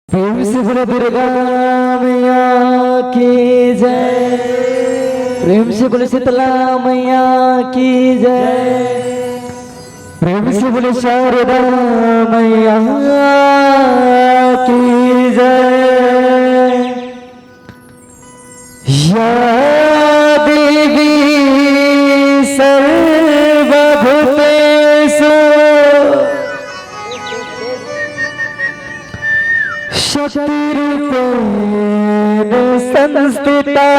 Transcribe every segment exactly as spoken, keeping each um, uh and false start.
प्रेम से बोले दुर्गा मैया की जय। प्रेम से बोले शीतला मैया की जय। प्रेम से बोले शारदा मैया की जय। या देवी सर्वभूतेषु शक्तिरूपेण संस्थिता।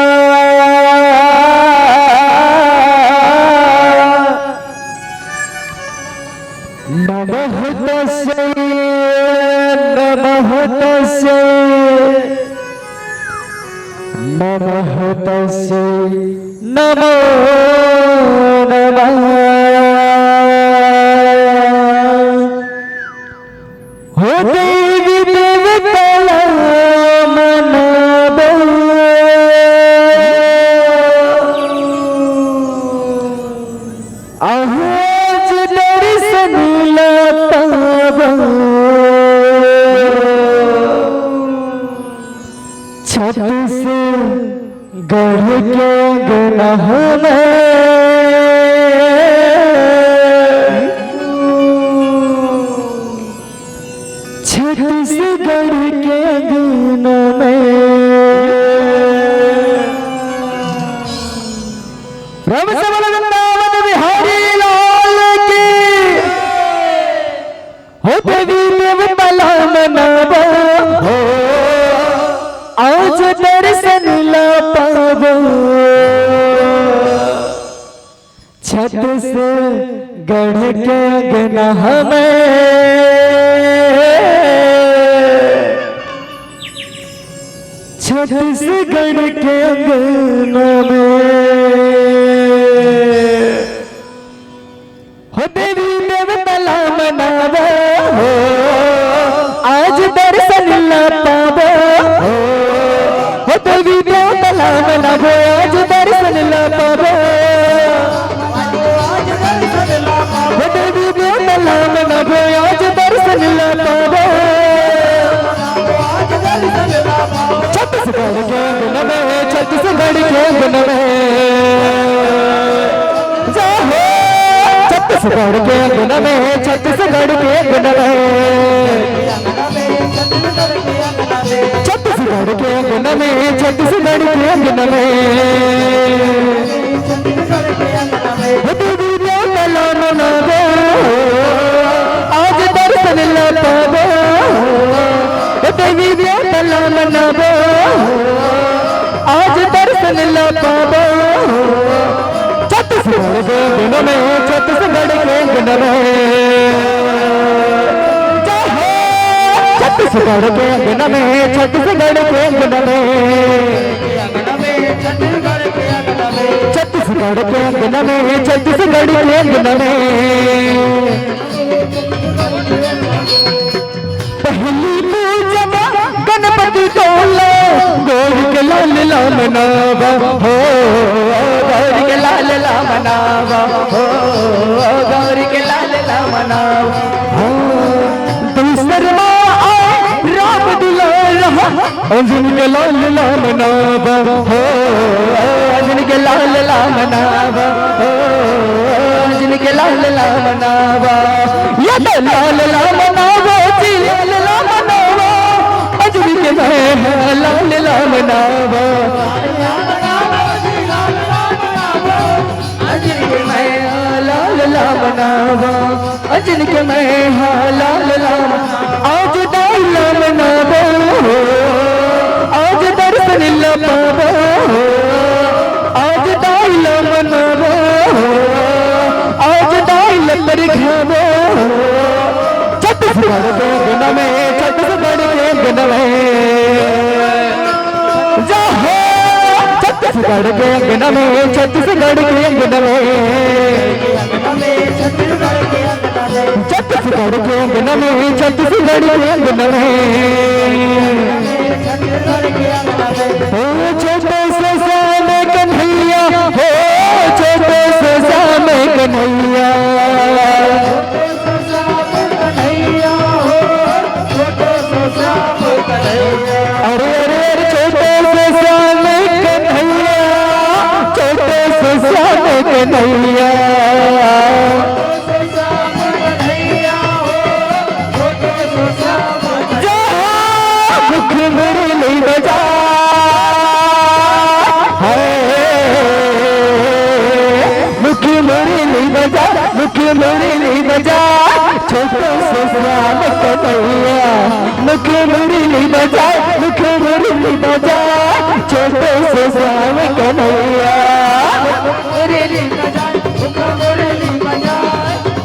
नमः तस्यै, नमः तस्यै, नमः तस्यै, नमो नमः। हो देवी देवता ला मनाबो, आज दर्शन ला पाबो। छत्तीसगढ़ के अंगना में, छत्तीसगढ़ के अंगना में। प्रेम से बोलो वृंदावन बिहारी लाल की। हो देवी देवता ला मनाबो, हो आज दर्शन ला पाबो। छत्तीसगढ़ के अंगना में, छत्तीसगढ़ के अंगना में। हो देवी देवता ला मनाबो, हो आज दर्शन ला पाबो। हो, हो देवी देवता ला मनाबो, आज दर्शन ला पाबो। हो देवी देवता ला मनाबो, आज दर्शन ला पाबो। छत्तीसगढ़ के अंगना में, छत्तीसगढ़ के अंगना में। जय हो। छत्तीसगढ़ के अंगना में, छत्तीसगढ़ के अंगना में। छत्तीसगढ़ के अंगना में, छत्तीसगढ़ के अंगना में। हो देवी देवता ला मनाबो, आज दर्शन ला पाबो। हो देवी देवता ला मनाबो, आज दर्शन ला पाबो। छत्तीसगढ़ के अंगना में, छत्तीसगढ़ के अंगना में। जय हो। छत्तीसगढ़ के अंगना में, छत्तीसगढ़ के अंगना में। छत्तीसगढ़ के अंगना में, छत्तीसगढ़ के अंगना में। पहली पूजा गणपति तोला, गौर के लाल ला मनाबो, हो गौर के लाल ला मनाबो, हो गौर के लाल ला मनाबो। हाँ, दूसर माँ आए राम दुलारा, अंजन के लाल ला मनाबो, हो अंजन के लाल ला मनाबो, हो अंजन के लाल ला मनाबो। ये तो लाल ला मनाबो जी, लाल ला मनाबो, अंजन के मैं लाल ला मनाबो। अंजन के मैं लाल ला मनाबो। अंजन के मैं हा लाल ला मनाबो। आज दाई ला मनाबो, आज दर्शन ला पाबो। आज दाई ला मनाबो, आज दाई ला परघाबो। छत्तीसगढ़ के अंगना में, छत्तीसगढ़ के अंगना में। जय हो। छत्तीसगढ़ के अंगना में, छत्तीसगढ़ के अंगना में। छत्तीसगढ़ के अंगना में, छत्तीसगढ़ के अंगना में। ओ छोटे से श्याम कन्हैया, हो छोटे से श्याम कन्हैया। मुरली बजा, छोटे से श्याम कन्हैया। मुख मुरली बजा, मुख मुरली बजा, छोटे से श्याम कन्हैया। मुरली बजा, मुख मुरली बजा,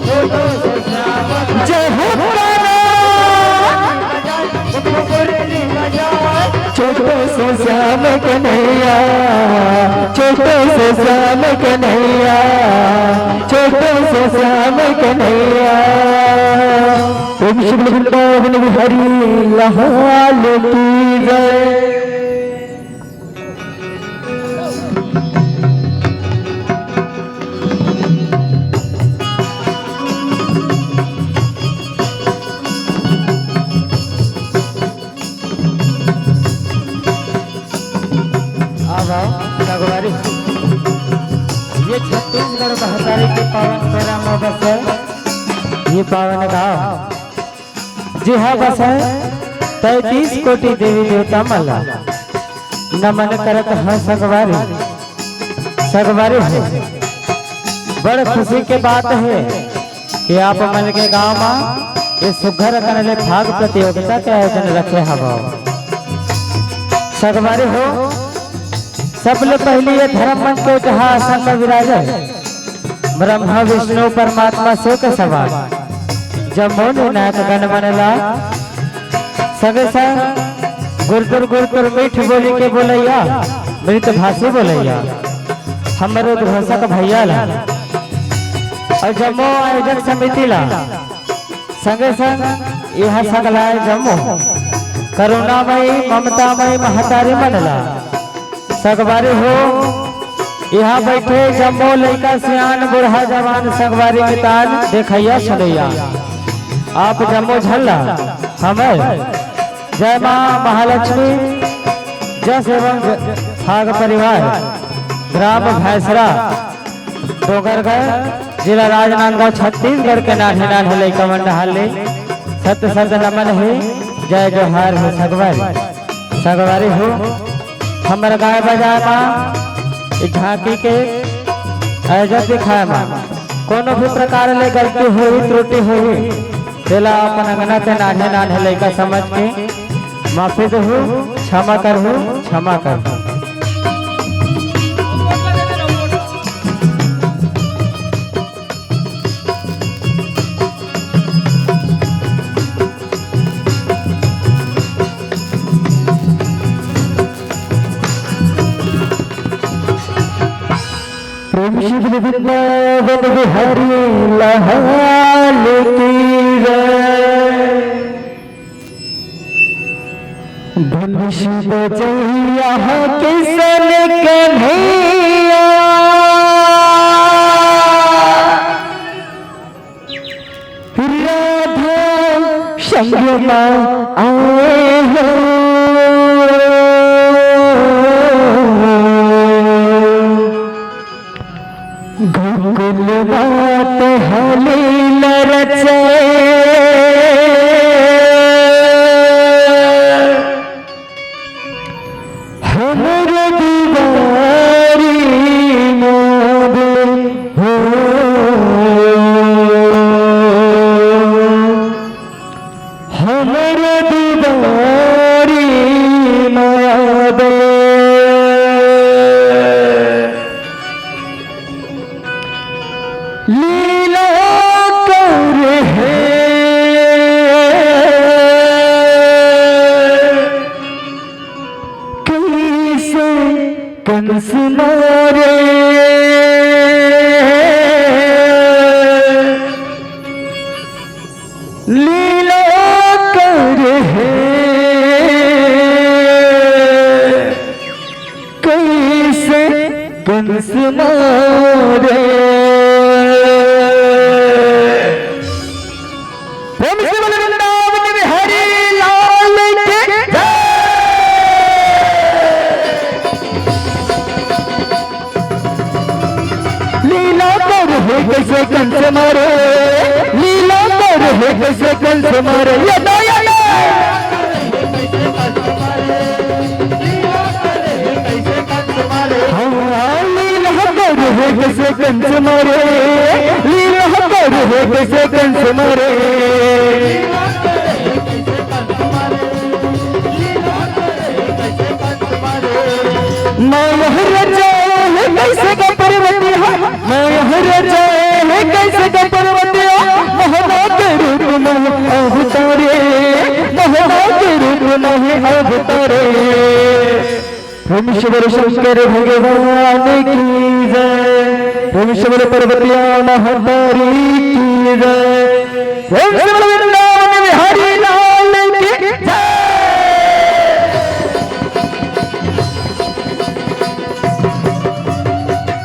छोटे से श्याम। जय हो कान्हा। छोटे से श्याम कन्हैया, छोटे से श्याम कन्हैया, छोटे से श्याम कन्हैया। प्रेम से बोलो वृंदावन बिहारी लाल की जय। आओ, आओ, संगवारी। ये छत्तीसगढ़ महतारी के पावन पैरा में बसे ये पावन गांव, जिहां बसे तैंतीस कोटि देवी देवता मन ला नमन करत हंव संगवारी। संगवारी हो, बड़ खुशी के बात हे कि आप मन के गांव म ये सुग्घर अकन ले फाग प्रतियोगिता के आयोजन रखे हवव। संगवारी हो, सबले पहिली ये धर्म मंच के जहां आसन म विराजे ब्रह्मा विष्णु परमात्मा शिव के सवार जम्मो नाथ गण मन ला संगे संग गुरतुर गुरतुर मीठ बोली के बोलैया, मृत भाषी बोलैया, हमर उद्घोषक भैया ला अउ जम्मो आयोजक समिति ला, संगे संग इहाँ संग लाए जम्मो करुणामयी ममतामयी महतारी मन ला। संगवारी हो, इहाँ बइठे जम्मो लइका सियान बूढ़ा जवान संगवारी मितान देखइया सुनइया, आप जम्मो झन ला हमर जय माँ महालक्ष्मी जस एवं ज-, फाग परिवार ग्राम भैंसरा डोंगरगढ़ जिला राजनांदगांव छत्तीसगढ़ के नान्हे नान्हे लइका मन डहार ले सत सत नमन हे, जय जोहार हे संगवारी। संगवारी हो, हमर गाय बजाय मा, ए झांकी के आयोजन दिखाय मा कोनो भी प्रकार ले गलती होही, त्रुटि होही, तेला अपन अंगना के नान्हे नान्हे लइका समझ के माफी देहू, क्षमा करहू, क्षमा करहू। प्रेम से बोलो वृंदावन बिहारी लाल की जय। बंसी बजैया किशन कन्हैया, राधा संग मा आए हो। गोकुल मात हलील रचे, हमर दुआरी माँ बे हो। हमर दुआरी माँ बे। लीला कर हे कइसे कंस मारे। लीला कर हे कइसे कंस मारे। प्रेम से बोलो वृंदावन बिहारी लाल की जय। लीला कर हे कइसे कंस मारे, लीला कर हे कइसे कंस मारे, ये दो, ये दो। हाँ, लीला कर हे कइसे कंस मारे, लीला कर रहे कैसे कंस मारे। मैं यह रचा है कैसे का पर्वतिया, मैं यह रचा है कैसे का पर्वतिया, मोहना के रूप में अवतारे, मोहना के रूप में अवतारे। प्रेम से बोलो शंकर भगवान की जय। प्रेम से बोलो पार्वतिया महतारी की जय। प्रेम से बोलो वृंदावन बिहारी लाल की जय।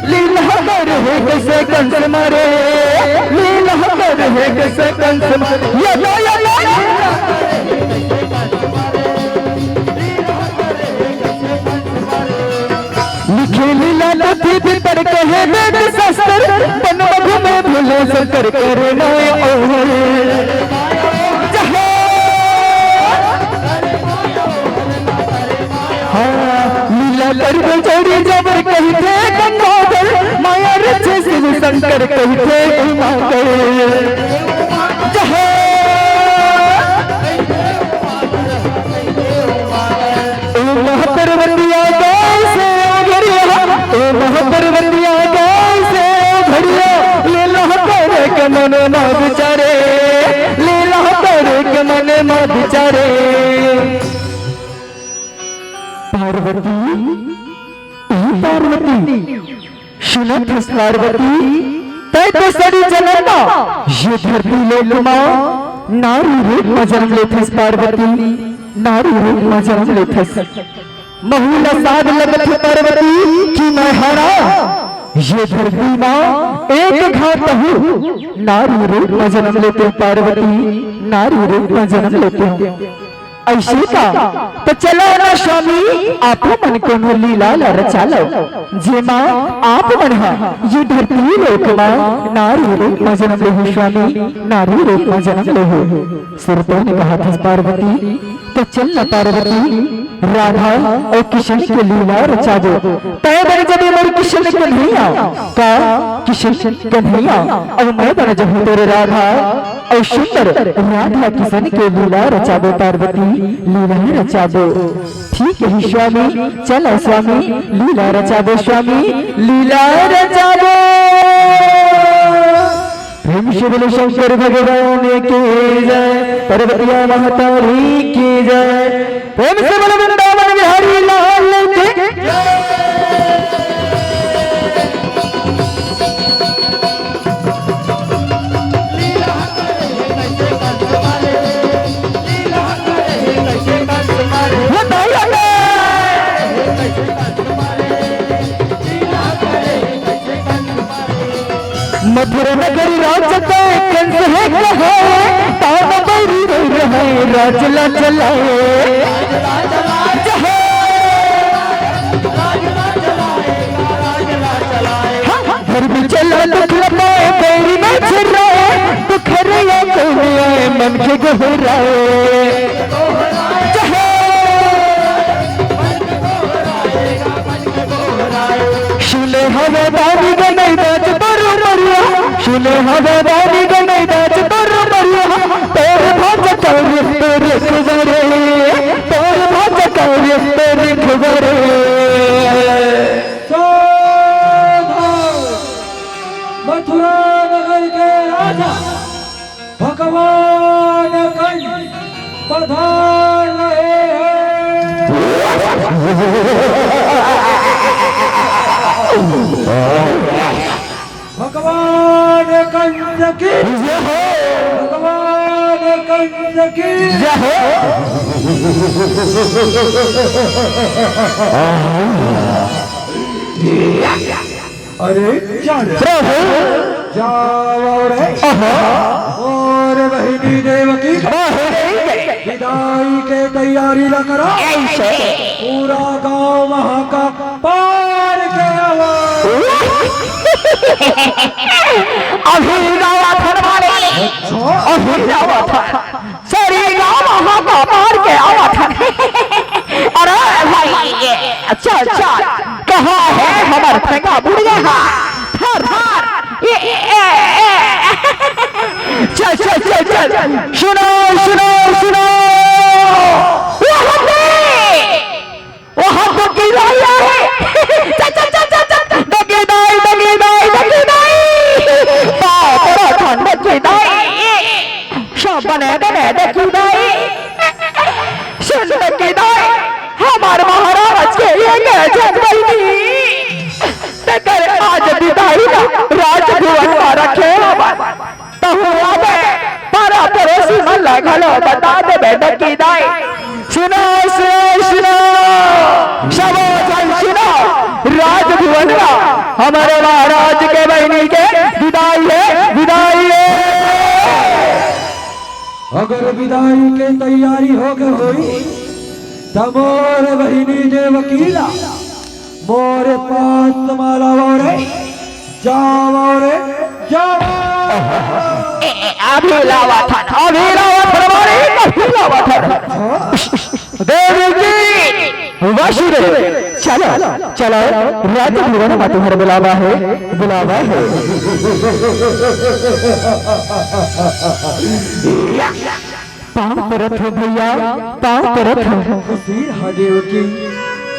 लीला कर है कैसे कंस मारे, लीला कर है कैसे कंस मारे। या, या, या, या। लिखे लीला पोथी भीतर कहे वेद शास्त्र, बन मधु में भूले शंकर करे माया ओहर। जहाँ हाँ, लीला कर जोड़ी जबर कहिथे गंगाधर, माया रचे शिव शंकर कहिथे उमाकर। जहाँ ओ महापर्वतिया गाय से घड़िया, ओ महापर्वतिया गाय से घड़िया, लीला करे के मन मा बिचारे, लीला करे के मन मा बिचारे। पार्वती, ए पार्वती, सुनत हस पार्वती, तैं तो सड़ी जनम मा ये धरती लोक मा नारी रूप मा जनम लेथस पार्वती, नारी रूप मा जनम लेथस। महू ला साध लगत हे पार्वती कि मैं हरा ये धरती मा एक घात हूँ, नारी रूप मा जनम लेते पार्वती, नारी रूप मा जनम लेते। अइसे का? त चलो ना स्वामी, आपो मन कोनो लीला ला रचा लो, जेमा आप मन ह ये धरती लोक मा नारी रूप मा जनम लेहू स्वामी, नारी रूप मा जनम लेहू। सुरतोन कहत हस पार्वती, त चल ना पार्वती, राधा अउ किशन के लीला रचा दो। तैं बन जबे मोर किशन कन्हैया, का किशन कन्हैया, अउ मैं बन जहूँ तोर राधा। अउ सुंदर राधा किशन के लीला रचाबो पार्वती, लीला रचाबो। ठीक ही स्वामी, चला स्वामी, लीला रचाबो स्वामी, लीला रचाबो। प्रेम से बोलो शंकर भगवान की जय, पार्वतिया महतारी की जय। प्रेम से बोलो वृंदावन बिहारी लाल की जय। मथुरा नगरी राज के कंस हे कहाए, तान बैरी बैर है राज ला चलाए। जहाँ धर्म चला दुख लपाए, बैरी में छिर्राए, दुख हरया कौन आए, मन के गोहराए। जहाँ सुने हवा दानी गनई दाच तोर मरुआ, सुने हवा दानी गनई दाच तोर मरुआ, तोर भाज कर तोर खुबरे, तोर भाज कर तोर खुबरे। साधु! मथुरा नगर के राजा भगवान कंस पधार रहे हैं। भगवान कंस की, भगवान कंस की। अरे जाओ, प्रभु। जाओ रे। आहा। और बहिनी देवकी। वाह रे। विदाई के तैयारी ला करो। ऐसे। पूरा गांव वहां का पार के आवा। अभी जावा था मारे। अच्छा। अभी जावा था। सरी राम हाका मार के आवत हन। अरे भाई, ये, अच्छा, अच्छा, कहाँ हे हमर ठेंगा बुढ़िया? हाँ, धर, धर, ये, ये, ये, ये। चल, चल, चल, चल। सुनो, सुनो, सुनो। वहाँ पे, वहाँ पे की दाई है। चल, चल, चल, चल, चल। डकी दाई, डकी दाई, डकी दाई। बाप रे, ठंड की दाई। सब बने, बने, डकी दाई। सुन, डकी दाई, हमार महाराज के ये गजब बहिनी। तेकर आज विदाई ना राजभवन में रखे हवन। तहु आबे, पारा पड़ोसी मन ला घलो बता देबे डकी दाई। सुनो, सुनो, सुनो, सबो झन सुनो, राजभवन मा हमर महाराज के बहिनी के विदाई हे, विदाई हे। अगर विदाई के तैयारी हो गए होई, त मोर बहिनी देवकी ला मोरे पास माला वाले जावा रे, जावा। ए, ए, अभी लावा था, अभी लावा था, अरे, अभी लावा था। देवी जी, वासुदेव, चलो, चलो, राजभवन मा तुम्हार बुलावा है, बुलावा है। पाँव परत हो भैया, पाँव परत हो। खुशी रहा देवकी,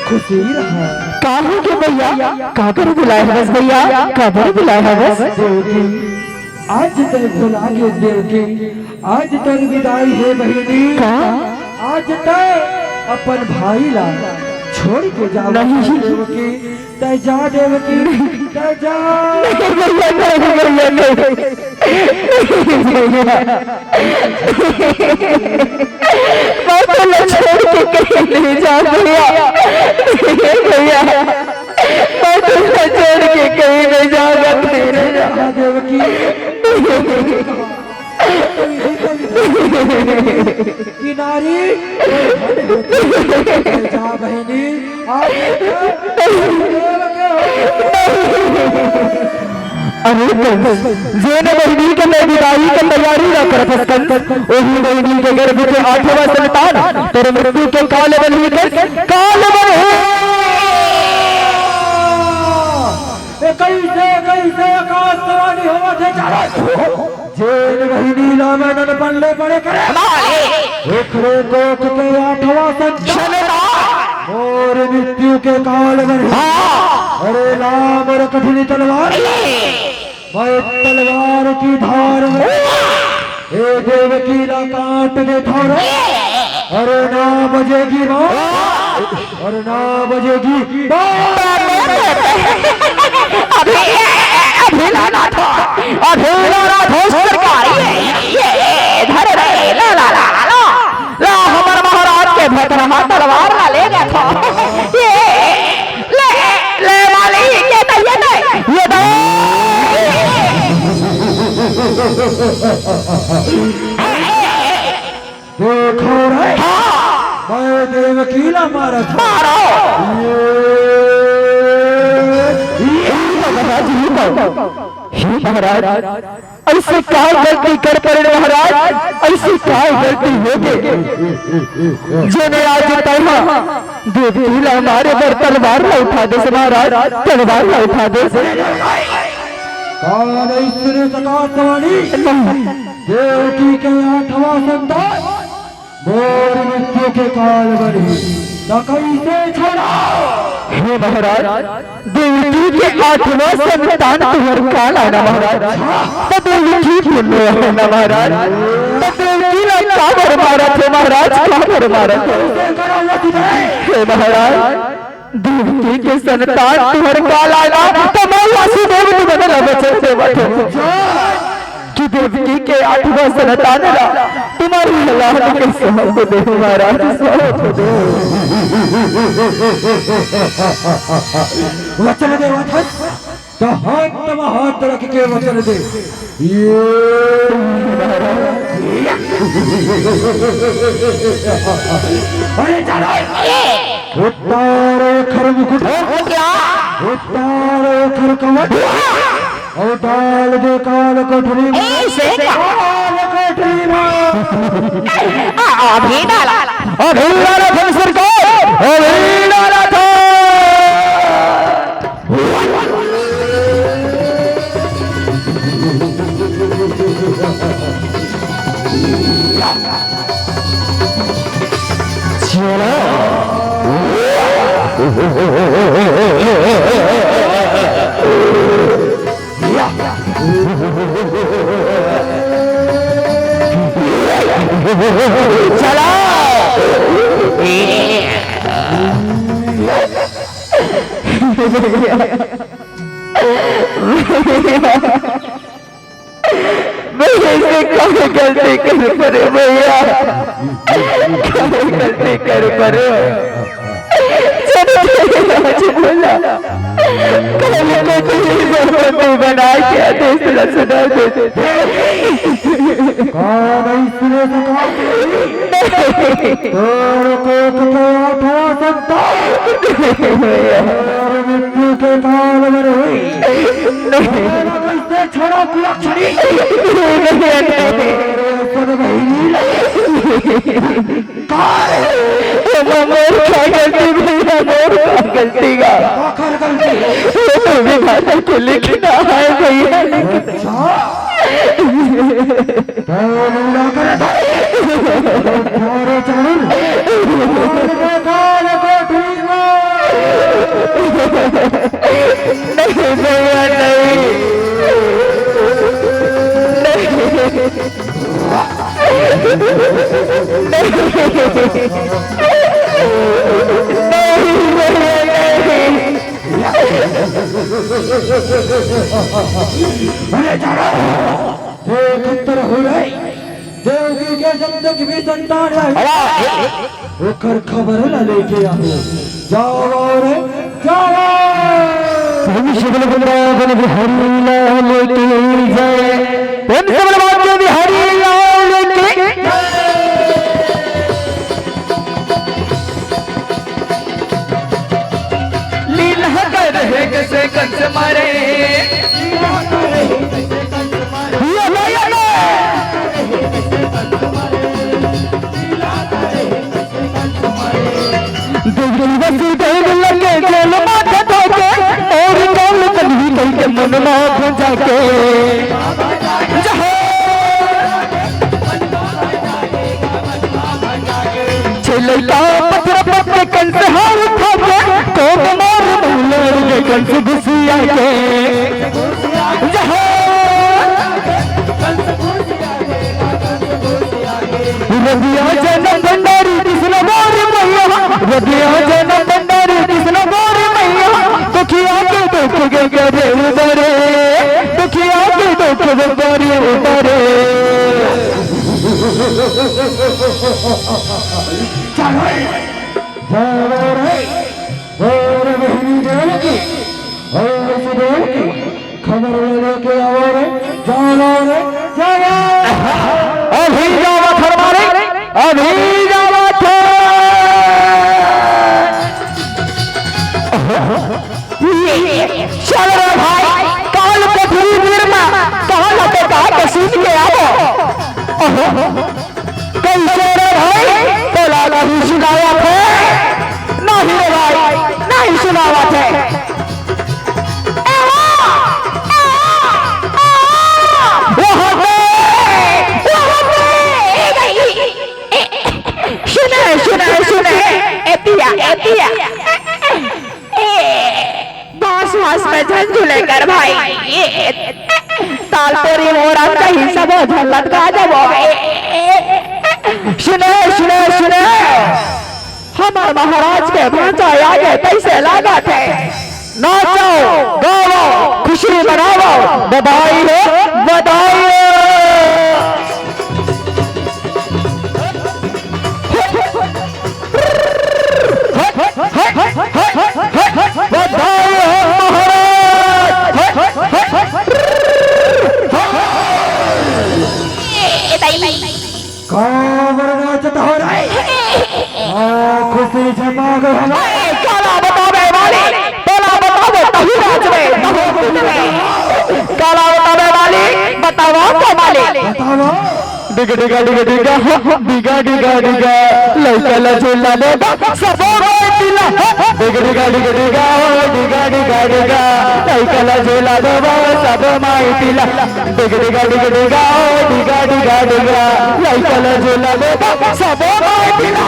खुशी रहा। काहे के भैया, काबर बुलाए हवस भैया, काबर बुलाए हवस? देवकी, आज तय भुला गे देवकी, आज तोर विदाई हे बहिनी। का? आज तय अपन भाई ला छोड़ के जा नहीं। देवकी। तय जा देवकी, तय जा। नहीं भैया, नहीं भैया, नहीं। नहीं भैया। मैं तो ला छोड़ के कहीं नहीं जा भैया। नहीं भैया, मैं तो ला छोड़ के कहीं नहीं जाऊंगा, नहीं जा। हाँ देवकी। कि नारी, जा बहिनी, आप देव के हो। अरे कंस, जेन बहिनी के मैं विदाई के तैयारी ला करत हस कंस, ओही बहिनी के गर्भ के आठवां संतान तोर मृत्यु के काल बनही कंस, काल बनही। ए, कैसे, कैसे आकाशवाणी होवत हे, चारों ओर। जेन बहिनी ला मैं ननपन ले बड़े करे। मारे। ओखरे कोख के आठवां संतान। मोर मृत्यु के काल बनही। हाँ। अरे लाम अउ कठिन तलवार। ए। मैं तलवार की धार में। वाह। ए देवकी ला काट देथंव रे। अरे ना बजेगी बांह। अरे ना बजेगी बांह। अभी, अभी लाना था, अभी लाना था सरकार। ये, ये, ये, धर रे, ला, ला, ला, ला, ला। ला, हमर महाराज के भतरहा तलवार ला ले गे था। ये, ले, ले मालिक, ये दे, ये दे, ये दे। देखो रे, हाँ। मैं देवकी ला मारत हंव। मारो। ये, ये। महाराज, ये तो, हे महाराज, अइसे का गलती कर परेंव महाराज, अइसे का गलती हो गे, जेने आज तैं हा देवकी ला मारे बर तलवार ला उठा देस महाराज, तलवार ला उठा देस। कौन अइसने आकाशवाणी? नहीं। देवकी के आठवां संतान मोर मृत्यु के काल बनही, त कइसे छोड़ांव? हे महाराज, देवकी के आठवां संतान तुंहर काल आना महाराज, त देवकी पुण्य हे ना महाराज, त देवकी ला काबर मारत हे महाराज, काबर मारत हे? हे महाराज, देवकी के संतान तुंहर काल आना, त मैं वासुदेव तुमन ला वचन देवत हंव कि देवकी के आठवां संतान ला तुम्हर हलाहल के सौंप देहूं महाराज, सौंप देहूं। वचन देवत हस, त हाथ म हाथ रख के वचन दे। ये अरे चलो, उतारो खर मुकुट। हो गया। उतारो खर कवच। अउ डाल दे काल कोठरी म। ऐसे का? काल कोठरी म। आ, अभी डाला। अभी डाला था सरकार। अभी डाला था। चलो। चलो। मैं ऐसे कौन गलती कर परे भैया, कौन गलती कर परे? चलो आज बोला, कल को तेरी जरूरत नहीं बना के आदेश ला सुना दे। कौन है इसने सिखा? नहीं। तोर को तो आठवां संतान। और मृत्यु के काल में हुई। नहीं। से छोड़ो कुलक्षणी। नहीं, नहीं। सुन बहिनी। कौन है? वो मोर का गलती भैया, मोर का गलती का। आखिर गलती। वो तो विधाता के लिखना है भैया। अच्छा। तो लीला करे था। अरे चरण। और बेकार को ठीक हो। नहीं भैया, नहीं। नहीं। नहीं, नहीं, नहीं। अरे जानो, देव खत्तर हो रहे, देवकी के जब तक भी संतान रहे, ओकर खबर ला लेके आओ। जाओ रे, जाओ। प्रेम से बोलो वृंदावन बिहारी लाल की जय। प्रेम से बोलो बांके बिहारी लाल की। लीला कर है कैसे कंस मारे। ये भैया ने। देवी वसुदेव लगे जेल माथे धोके, और कौन कन्ही कहि के मन ना भुंजा के। जहाँ छे लइका पत्थर पत्थर कंस हार उठा के, कोप मार महलोर के कंस घुसिया के। जहाँ रतिया जनम भंडारी कृष्ण गौरी मैया, रतिया जनम भंडारी कृष्ण गौरी मैया, दुखिया के दुख के करे उबरे, दुखिया के दुख के करे उबरे। चलो रे, चलो रे, और बहिनी देव की, और सुदेव की, खबर लेके आओ रे, जाओ रे, जाओ। अभी जावा थरमारी, अभी जावा थे। चल रे भाई, काल पथरी वीर मा, काल हटे का तो सुन के आवो। कैसे रे भाई, तोला नहीं सुनावत हे? नहीं रे भाई, नहीं सुनावत हे। ए हो, ए हो, ए हो, वहाँ पे, वहाँ पे, ए भाई, ए, ए, सुने, सुने, सुने, ए पिया, ए पिया, ए, ए, ए, बांस वांस में झन झुले कर भाई। तालपोरी मोरम कहीं सब झलत गा जबो। सुने, सुने, सुने, हमर महाराज के भांचा आगे कैसे लागत हे। नाचो, गाओ, खुशी मनाओ, बधाई हो, बधाई हो। बधाई हो महाराज। ए, ए, दाई, दाई। काबर नाचत हो रे? आ, खुशी जमा गए हम। ए, काला बतावे वाली, तोला बतावे तही नाच में, तही खुशी में। काला बतावे वाली, बतावा को वाली। बतावा। डिग डिगा डिग डिगा, हो, हो, डिगा डिगा डिगा, लइका ला झूला ले बा, सबो कोई डिगा डिगा डिगा ओ डिगा डिगा डिगा, लइका ला झूला देबो सब माई पिला। डिगा डिगा डिगा डिगा ओ डिगा डिगा डिगा, लइका ला झूला देबो सब माई पिला।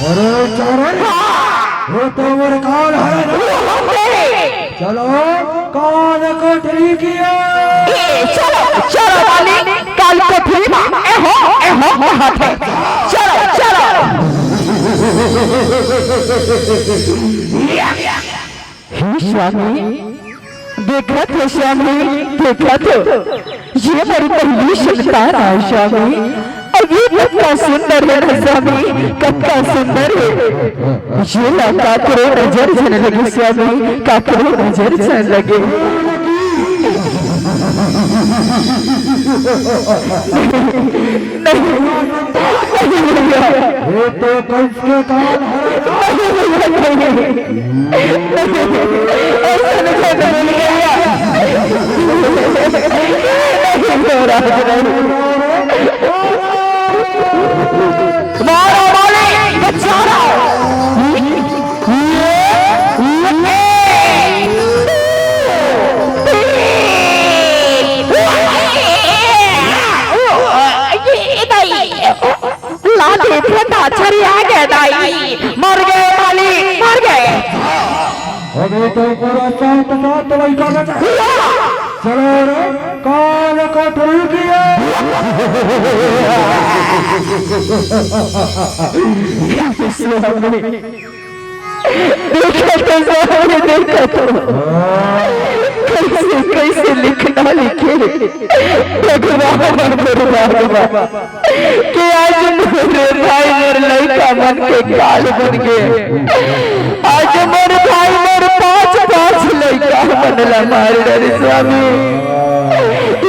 अरे चोरन, वो तो मोर काल है ना। चलो, काल कोठरी किया। ए, चलो, चलो मालिक, काल कोठरी मा, ए हो, ए हो, कहत हे। चलो, चलो। हे स्वामी, देखत हो स्वामी, देखत हो। ये मोर पहली संतान आय स्वामी। अउ ये कतका सुंदर हे ना स्वामी, कतका सुंदर हे। ये ला काकरो नजर झन लगे स्वामी, काकरो नजर झन लगे। नहीं, नहीं भैया। ये तो कंस के काल हरण। नहीं भैया, नहीं। ऐसा नहीं करना भूल गया। नहीं महाराज, नहीं। मारो मालिक, बचाओ। ये, ये, ये, ये, ये, ये, ला देखे त छरिया गे दाई, मर गे मालिक, मर गे। अभी तो पूरा सात सात लइका बचा। चलो रे, काल कोठरी किया। देखा तो सामने, देखा तो। कैसे, कैसे लिखना लिखे भगवान, भगवान, भगवान। कि आज मोर भाई मोर लइका मन के काल बन गे। आज मोर भाई मोर पांच, पांच लइका मन ला मार डरे स्वामी।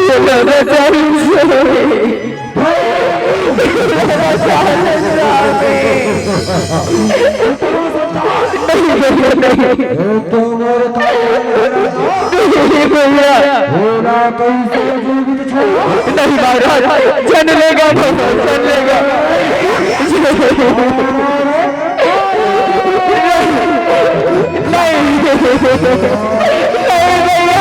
ये लो बचाई स्वामी। नहीं, नहीं, नहीं। ये तो मोर काल नहीं भैया। भोला कैसे जीवित छे? नहीं महाराज, झन लेगा, झन लेगा। नहीं, नहीं भैया।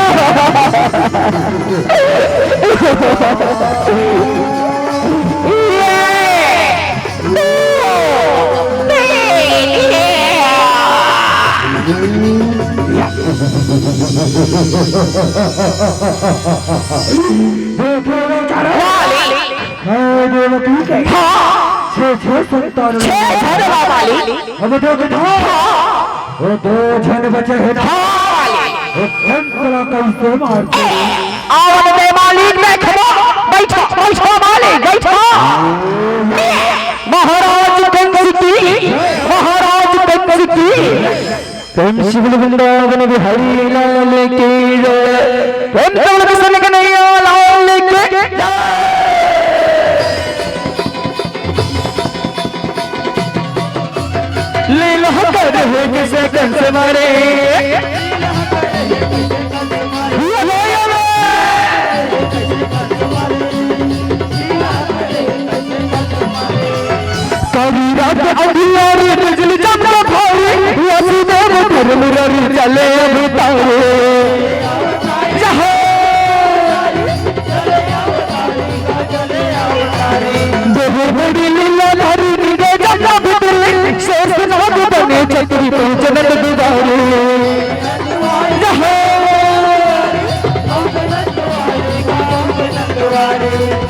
देखो बेचारा, मैं देवकी के हाँ। छह, छह संतान छह झन वाली। अब देखो हाँ। वो दो झन बचे हैं ना। हाँ। वो कंस ला कैसे मारते हैं? आओ न बे मालिक, बैठो, बैठो, बैठो मालिक, बैठो। महाराज कंस की, महाराज कंस की। प्रेम से बोल वृंदावन बिहारी लाल की जय। प्रेम से बोल कृष्ण कन्हैया लाल की जय। लीला कर हे किसे कंस मारे। काली रात अंधियारी बिजली चमका भारी, वसुदेव धर्म ररी चले अवतारे। जहाँ देह बड़ी लीला धरी निरे जटा बितली, शेष नाग बने छतरी पूजनत दुआरे। जहाँ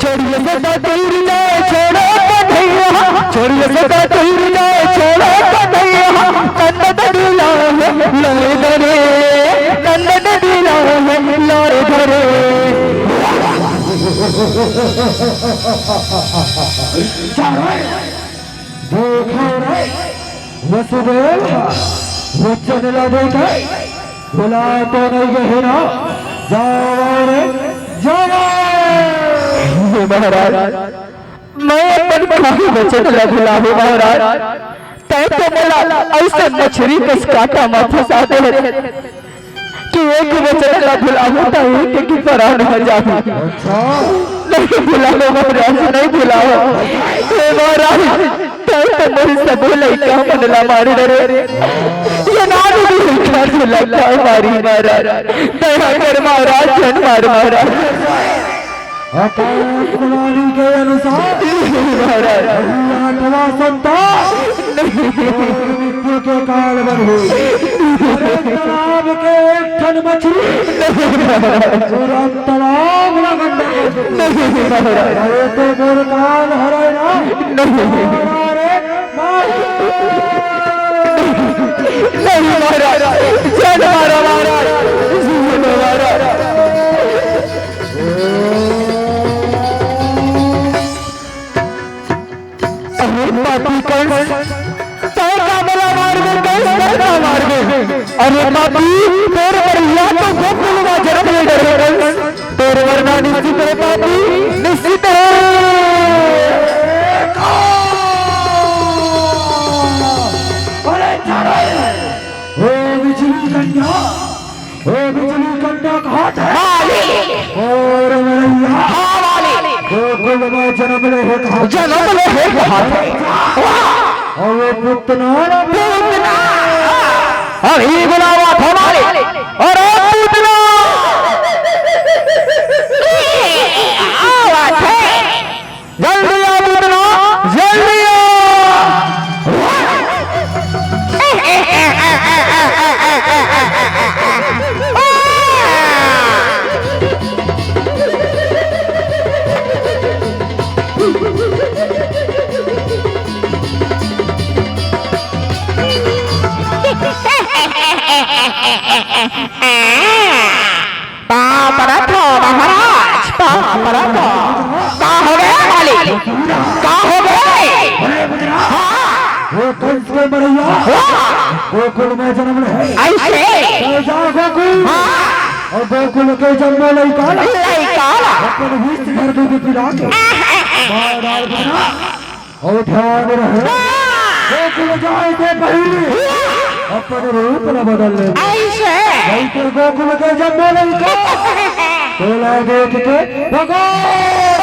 छोड़िए सदा दूर जाए छोड़ो कन्हैया, छोड़िए सदा दूर जाए छोड़ो कन्हैया, नंद ददुला है लोरे दरे, नंद ददुला है लोरे दरे। देखो रे, वसुदेव, वचन ला देके भुला तो नहीं गए ना? जाओ रे, जाओ। हे महाराज, मैं अपन खाही वचन ला भुलाहूँ महाराज। तैं तो मोला ऐसे मछरी कस कांटा मा फंसा दे हस। कि एक वचन ला भुलाहूँ त एक एक परान हो जाहू। अच्छा। नहीं भुलाओ महाराज, नहीं भुलाओ। हे महाराज, तैं तो मोर सबो लइका मन ला मार डरे। ये नानू भी लइका मन ला का मारी महाराज। दया कर महाराज, झन मार महाराज। आकाशवाणी के अनुसार महाराज। आठवां संतान। नहीं। और मृत्यु के कारण हुई। अरे तालाब के एक ठन मछली। नहीं महाराज। पूरा तालाब ला गंदा कर देती। नहीं महाराज। अरे तो मोर कान हरे ना। नहीं। अरे मार। नहीं महाराज, झन मारा महाराज, झन मारा। अरे पापी कंस, तैं का मोला मारबे कंस, तैं का मारबे? अरे पापी, तोर मरइया तो गोकुल मा जनम ले डरे कंस, तोर मरना निश्चित हे पापी, निश्चित हे। अरे चलो, ओ बिजली कन्या, ओ बिजली कन्या कहाँ हे? मालिक। और मरइया। हाँ, मालिक। गोकुल मा जनम ले हे कहाँ? जनम ले हे कहाँ? वाह। और वो पुतना ना। पुतना। अभी बुलावा था मालिक। अरे पुतना। आवा थे। जल्दी आ पुतना, जल्दी आ। पाँव परत हों महाराज, पाँव परत हों। का होगे मालिक? का होगे? हाँ। वो कंस के मरइया। हाँ। गोकुल में जनम ले। अइसे? तो जा गोकुल। हाँ। और गोकुल के जम्मो लइका ला। लइका ला। अपन विष भर दूध पिला के। मार डार देना। अउ ध्यान रहे, गोकुल जाए के पहिली अपन रूप ल बदल ले। अइसे? नहीं तो गोकुल के जम्मो लइका तोला देख के भगवान।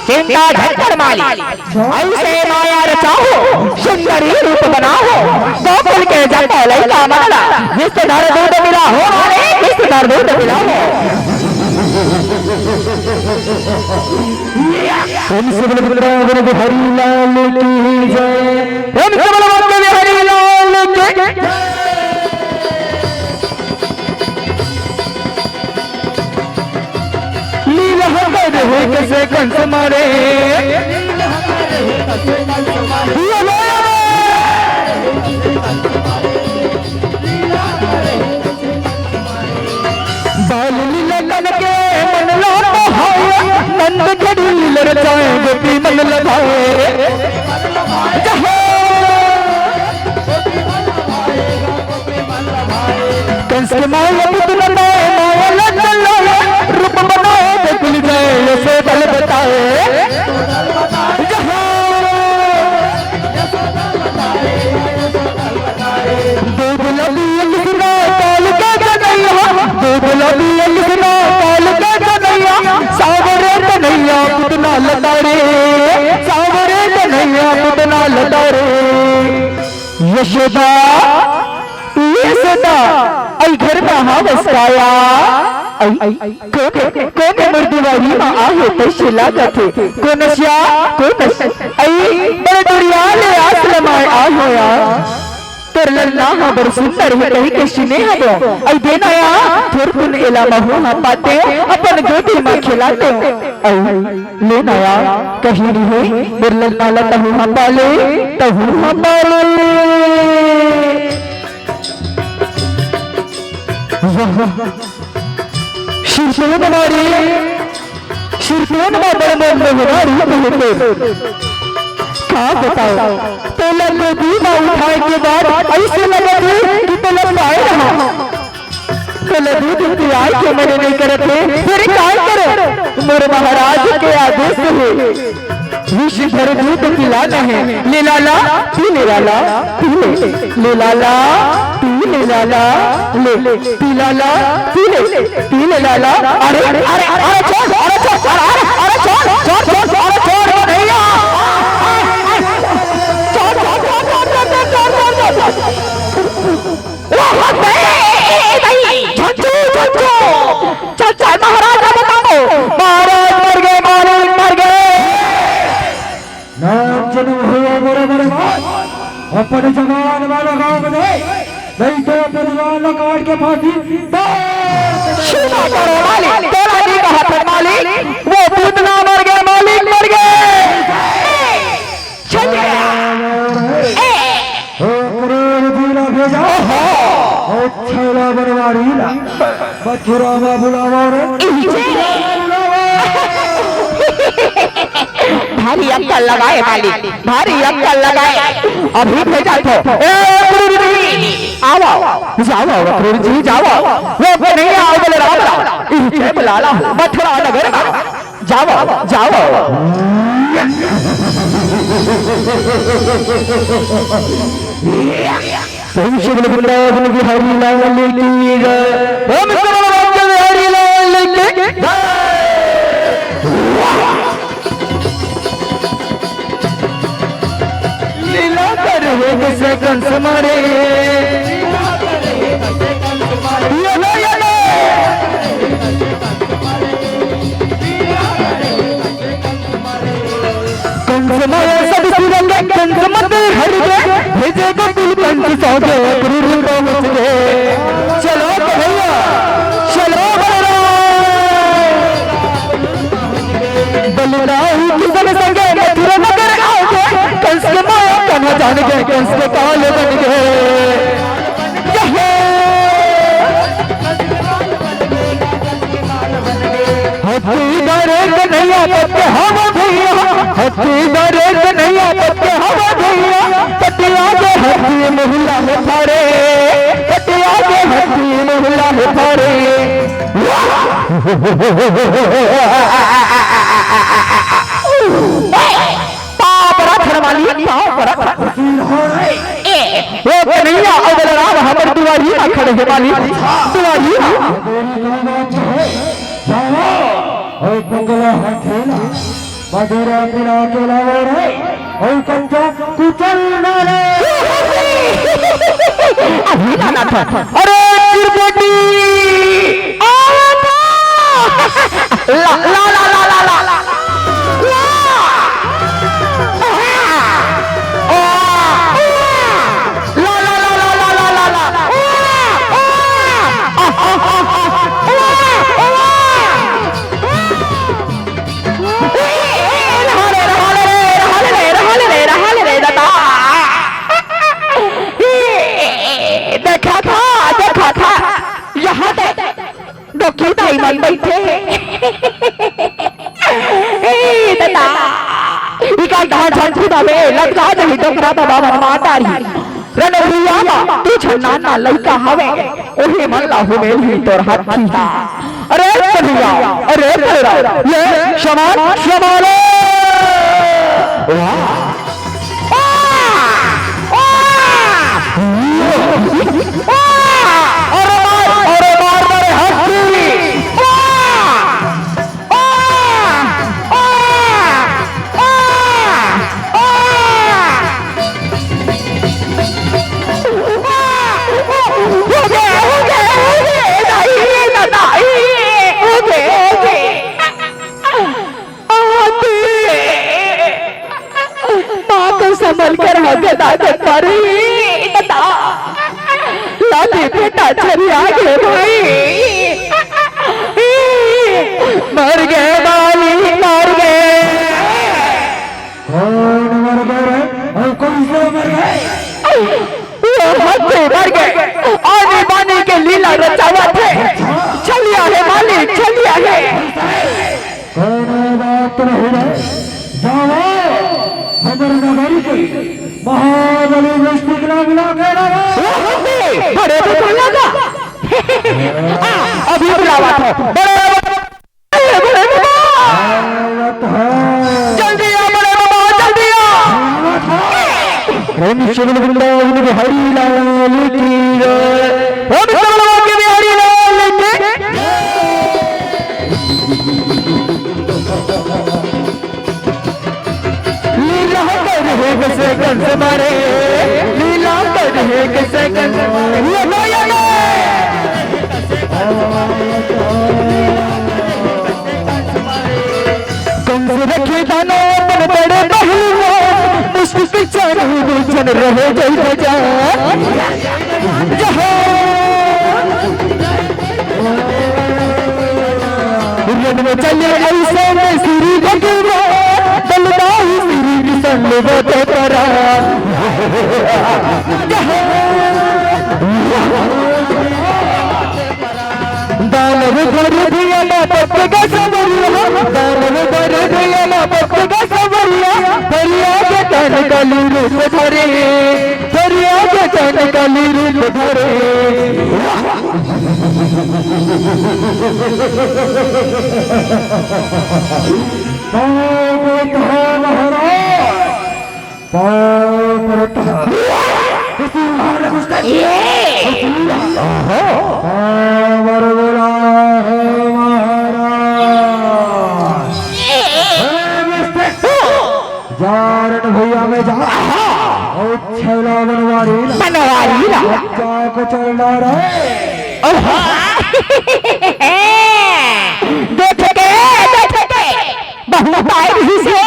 चिंता झन कर मालिक, अइसे माया रचाहूँ, सुंदरी रूप बनाहूँ, गोकुल के जम्मो लइका मन ला, विष धर दूध पिलाहूँ मालिक, विष धर दूध पिलाहूँ। प्रेम से बोलो वृंदावन बिहारी लाल की जय। प्रेम से बोलो वृंदावन बिहारी लाल की। लीला कर हे कइसे कंस मारे। बाल लीला तन के मन ला मोहाय, नंद घड़ी ललचाए गोपी मन लभाए। जहाँ कंस के माया पुत न पाए, माया लज्जल लाए, रूप बनाए गोकुल जाए, यशोदा ल बताए। जहाँ दूध लबियल सुना काल के कन्हैया, दूध लबियल सुना काल के कन्हैया, साँवरे कन्हैया पुतना लतारे, साँवरे कन्हैया पुतना लतारे। यशोदा, यशोदा, अई घर मा हावस काया, अई, अई, कोन, कोन मोर दुवारी मा आहे तइसे लागत हे, कोन स्या, कोन स्या, अई बड़ दुरिहा ले आस लमाए आहों या। तोर ललना ह बड़ सुंदर हे कहिके सुने हवों। अई दे ना या, थोरकुन एला महूँ ह पातेंव, अपन गोदी म खेलातेंव। अई ले ना या, कहीं नहीं हे, मोर ललना ल तहूँ ह पाले, तहूँ ह पाले। वाह, वाह। सिरतोन मारे, सिरतोन मा बड़ मन मोहना रूप हे तोर। का बताओं, तोला गोदी मा उठाए के बाद अइसे लगत हे कि तोला पाए रहा। तोला दूध पियाए के मन नइ करत हे, फेर काय करों? मोर महाराज के आदेश हे। विष भर दूध पिलाना हे। ले लाला, पी ले लाला, पी ले। ले लाला, पी पी ले लाला, ले, पी लाला, पी ले, पी ले लाला। अरे, अरे, अरे, छोड़, अरे, छोड़, अरे, अरे, अरे, छोड़, छोड़, छोड़, अरे, छोड़, वो नहीं आ। छोड़, छोड़, छोड़। वो हट गए। ए, ए, ए, ए, नहीं, झंझू, झंझू। चल, चल, महाराज, अब बताओ। महाराज मर गए, महाराज मर गए। नाम जन्म हुआ बड़े बड़े बात, अपने जवान वाला गांव में दे, नहीं तो अपने जवान ला काट के फांसी दे। क्षमा करो मालिक, तोला नहीं कहा था मालिक, वो पूतना मर गए मालिक, मर गए। चल गया। ए, ओ करोड़ जी ला भेजा, ओ छैला बनवारी ला, मथुरा में बुलावा रे। भारी अक्कल लगाए मालिक, भारी अक्कल लगाए। अभी भेजा तो। ए, गुरु जी, आओ, आओ, जाओ, आओ, गुरु जी, जाओ, आओ। वो नहीं आओ बोले राम राम। इसे बुला ला, मथुरा नगर में। जाओ, जाओ। सही श्री वृंदावन बिहारी लाल की जय। ओम श्री वृंदावन बिहारी लाल की जय। लीला करे हे किसे कंस मारे। ये लो, ये लो। कंस मारे सब सुरंग, कंस मत हर के, भेजे गोकुल कंस सौदे, गुरु रूप पहुँच गए। चलो कन्हैया, चलो बलराम। बलराम किशन संगे मथुरा नगर आओगे, कंस के माया कन्हा जान गए, कंस के काल बन गए। यहे। हत्ती दरे कन्हैया पत्ते हवा भैया, हत्ती दरे कन्हैया पत्ते हवा भैया, पटिया के हत्ती मोहल्ला में थारे, पटिया के हत्ती मोहल्ला में थारे। पाँव परत हन मालिक, पाँव परत हन। ए, ओ कन्हैया, ओ बलराम हमर दुआरी म खड़े हे मालिक, दुआरी म। तेरी क्या बात है? जाओ, ओ पगला हथेला, मदिरा पिला के लाओ रे, ओ कंचा कुचल ना रे। अभी लाना था। अरे, त्रिपुटी, आओ ना। ला, ला, ला। देखा था, देखा था, यहाँ दे। डोकी दाई मन बइठे हे। ए ददा, इका धान झन खुदा में लटका दही डोकरा दबा मन मार डारी। रन भुइया मा तू झन नान नान लइका हवे, ओही मन ला हुमेल ही तोर हाथी हा। अरे कन्हैया, अरे तेरा, ये शमान, शमालो। वाह। अरे मार, अरे मार, मारे हंसी। माँ को संभल के रह के दादा मरी, दादा। लाली बेटा छरिया गे भाई। मर गे बाली, मर गे। कौन मर गे रे? अउ कइसे मर गे? वो हत्ती मर गे। आनी बानी के लीला रचावत हे। छलिया हे मालिक, छलिया हे। कोनो बात नहीं रे, जाओ, हमर नगरी के महाबली विष्णु के नाम मिला के रहो। बड़े बड़े लगा। अभी बुलावा था। बड़े बड़े, बड़े बाबा। जल्दी आ, बड़े बाबा, जल्दी आ। प्रेम से बोलो वृंदावन बिहारी लाल की जय। प्रेम से बोलो बांके बिहारी लाल की। लीला कर है किसे कंस मारे, लीला कर है किसे कंस मारे। ये तो, ये तो। कंस रखे दानव अपन बड़े पहलवान, मुष्टि चारु भुजन रहे जय गजानन। जहाँ रण में चले ऐसे में श्री भगवान, बलदाऊ श्री विष्णु बत परा। जहाँ दानव धर दिया ना पत्त का सवरिया, दानव धर दिया ना पत्त का सवरिया, फरिया के तन कली रूप धरे, फरिया के तन कली रूप धरे। पाँव पड़त है महाराज, पाँव पड़त है। ये। पाँव पर बोला है महाराज। हे मिस्टर, जा रण भैया में जा। और छैला बनवारी ला। बनवारी ला। बच्चा को चल रहा है। ओहो। दो ठेके, दो ठेके। बहुत आए रही से।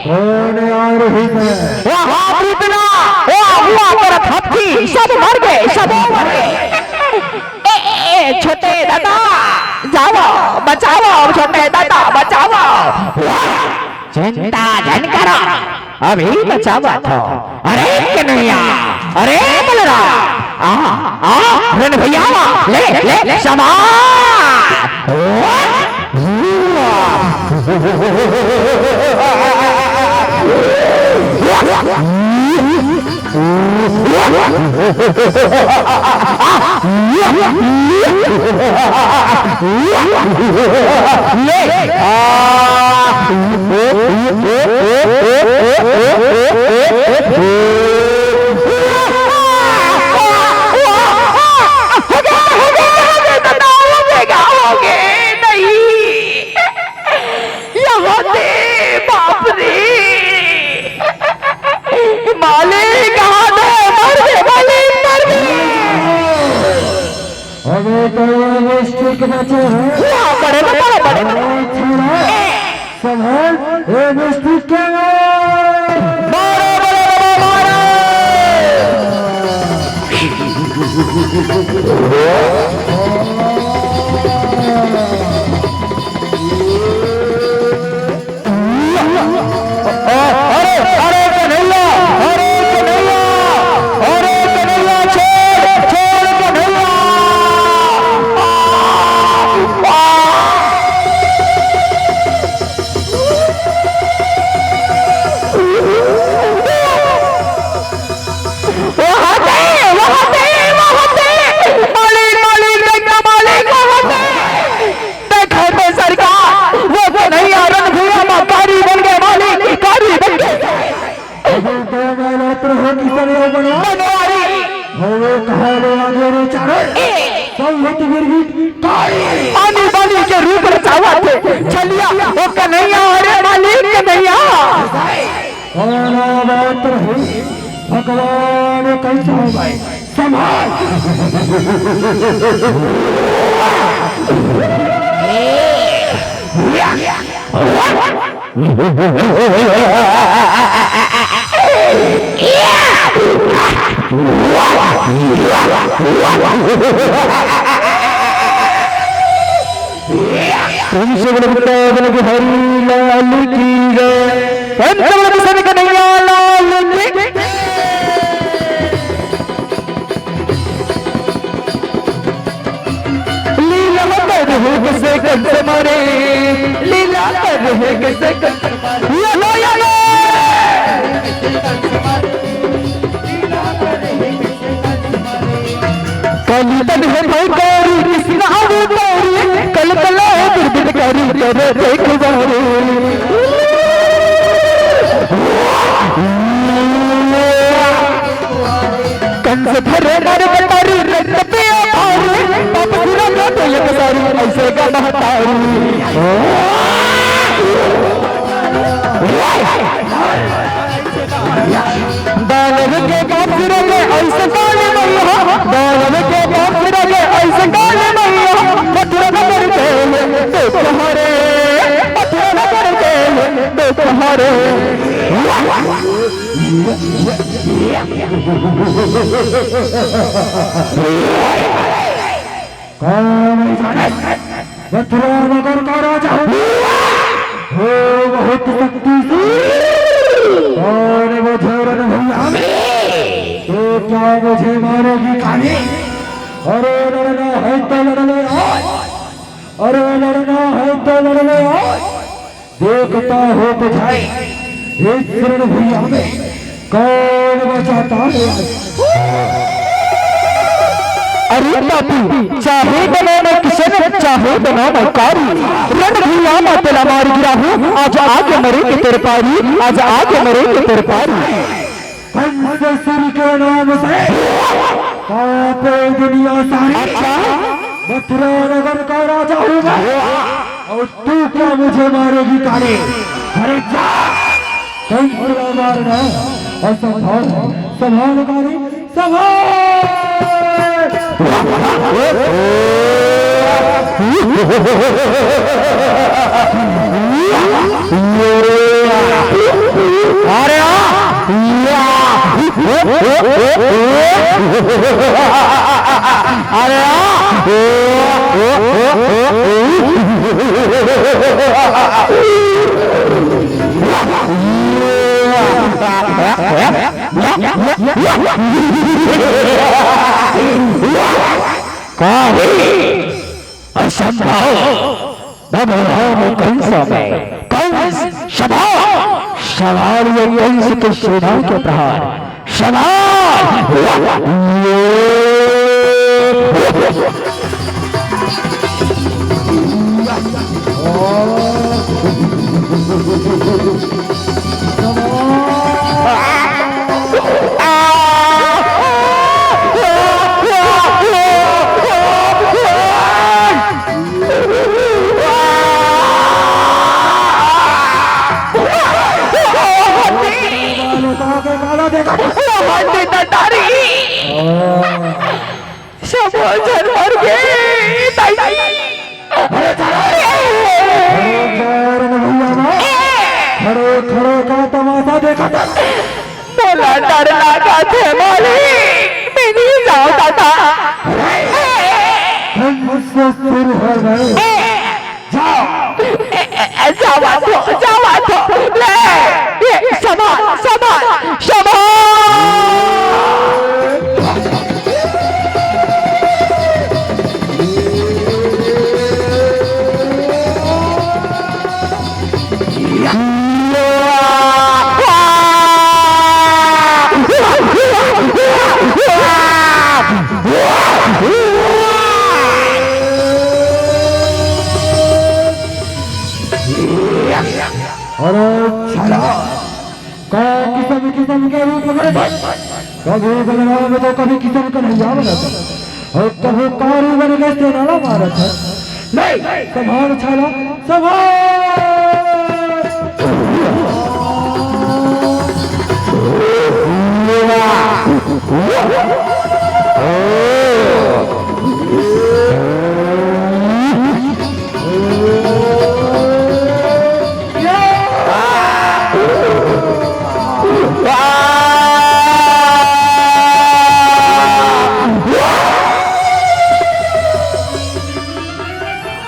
कौन आ रही से? वहाँ भूतना, वहाँ हुआ करत हत्ती, सब मर गए, सब मर गए। ए, ए, ए, छोटे दादा, जाओ, बचाओ, छोटे दादा, बचाओ। चिंता झन करो, अभी बचावत हो। अरे कन्हैया, अरे बलराम, आ, आ, रण भैया, ले, ले, ले, समान। यहाँ दे, बाप रे। मालिक, यहाँ दे, मर दे, मालिक, मर दे। अबे तो ये मिस्टेक बचे हैं। वाह, बड़े, बड़े, बड़े, बड़े। और थोड़ा संभाल, ये मिस्टेक क्या है? मारो, मारो, मारो, मारो। अरे, अरे कन्हैया, अरे कन्हैया, अरे कन्हैया, छोड़, छोड़ कन्हैया। आ, आ। वहाँ दे, वहाँ दे, वहाँ दे। मालिक, मालिक, देखना मालिक, वहाँ दे। देखो तो सरकार, वो कन्हैया रणभूमि में कारी बन गए मालिक, कारी बन गए। अबे दो माल मात्र हो किशन लोग बनवा। बनवारी। हो वो कहाँ ले आगे रे चारों? ए। सब हित गिरगिट कारी। पानी पानी के रूप रचावा थे। चलिया, वो कन्हैया, अरे मालिक कन्हैया। कौन बात रही? भगवान कैसा हो भाई? संभाल। प्रेम से बोलो वृंदावन बिहारी लाल की जय। प्रेम से बोलो कृष्ण कन्हैया लाल की। लीला कर है किसे कंस मारे, लीला कर है किसे कंस मारे। ये लो, ये लो। काली तन है भयंकारी, कृष्ण अवतारी, कल कला है दुर्गुणकारी, करे देख बारी। दानव के बाप सिर के ऐसे काली मैया, दानव के बाप सिर के ऐसे काली मैया, मथुरा नगर के दुख हरे, मथुरा नगर के दुख हरे। कौन है जाने? मथुरा नगर का राजा हूँ। हो बहुत शक्तिशाली। कौन है वो झोरन भैया? तो क्या मुझे मारेगी काली? अरे लड़ना है तो लड़ ले आज। अरे लड़ना है तो लड़ ले आज। देखता हो तो जाए इस रण भुइयां में कौन बचाता है। अरे पापी, चाहे बनो मैं किशन, चाहे बनो मैं कारी, रण भुइयां में तेला मार गिराहूं, आज आके मरेंगे तेरे पारी, आज आके मरेंगे तेरे पारी। कंस सूर्य के नाम से कांपे दुनिया सारी। अच्छा। मथुरा नगर का राजा हूँ मैं। और तू क्या मुझे मारेगी काली? अरे जा! कंस का मारना असंभव है। संभाल काली, संभाल! अरे आ! या! अरे आ! काली! असंभव। मैं बोल रहा हूँ कंस में। कंस, संभाल! संभाल ये कंस की सेना के प्रहार। संभाल! सब झन मर गे, दाई। अरे, खड़े, खड़े का तमाशा देखत हस? मोला डर लागत हे मालिक, मैं नहीं जाऊँ दादा। हम मुझसे शुरू हो गए। जाओ। ए, ए, ए, जावा तो, जावा तो। ले, ये, सामान, सामान, सामान। अरे छला, का किसम किसम के रूप बनत हे। कभी बलराम तो कभी किसम कन्हैया बनत हे। अउ कभी कारू बन के सेना ला मारत हे। नहीं, संभाल छला, संभाल।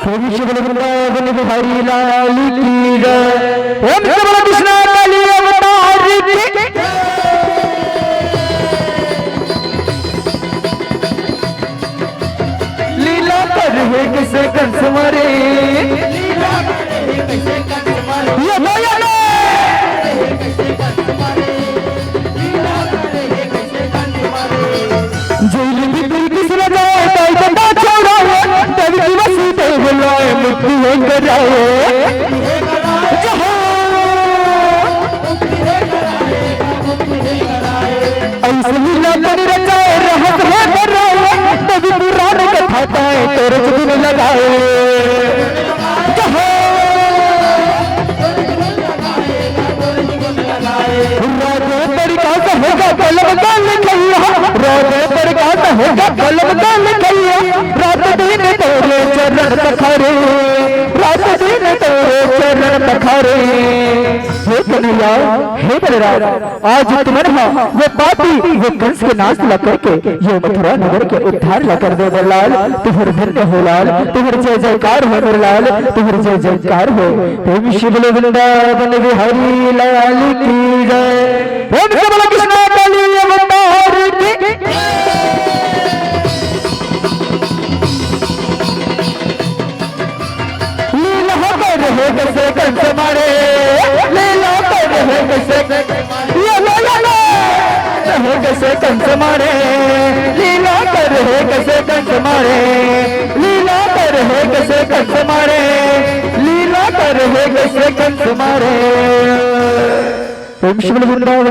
प्रेम से बोलो वृंदावन बिहारी लाल की जय। प्रेम से बोलो कृष्णा काली अवतार की। लीला कर हे कैसे कंस मारे। ये भैया ने। जेल भीतर किस न जाए, दाई ददा छोड़ा है, देव की वसुदेव लाए, मुक्ति हो कराए। जहाँ हे का बलम दल कहिया, रात दिन तोरे चरण पखारे, रात दिन तोरे चरण पखारे। हे कन्हैया, हे बलराम, आज तुमन हा वो पापी, वो कंस के नाश ला करके, ये मथुरा नगर के उद्धार ला कर दे बर लाल। तुहर धन्य हो लाल, तुहर जय जयकार हो मोर लाल, तुहर जय जयकार हो। प्रेम से बोलो वृंदावन बिहारी लाल की जय। प्रेम से बोलो कृष्णा काली अवतार की। लीला कर हे कैसे कंस मारे, लीला कर हे कैसे, ये लो, ये लो। हे कैसे कंस मारे, लीला कर हे कैसे कंस मारे, लीला कर हे कैसे कंस मारे, लीला कर हे कैसे कंस मारे। प्रेम से बोलो वृंदावन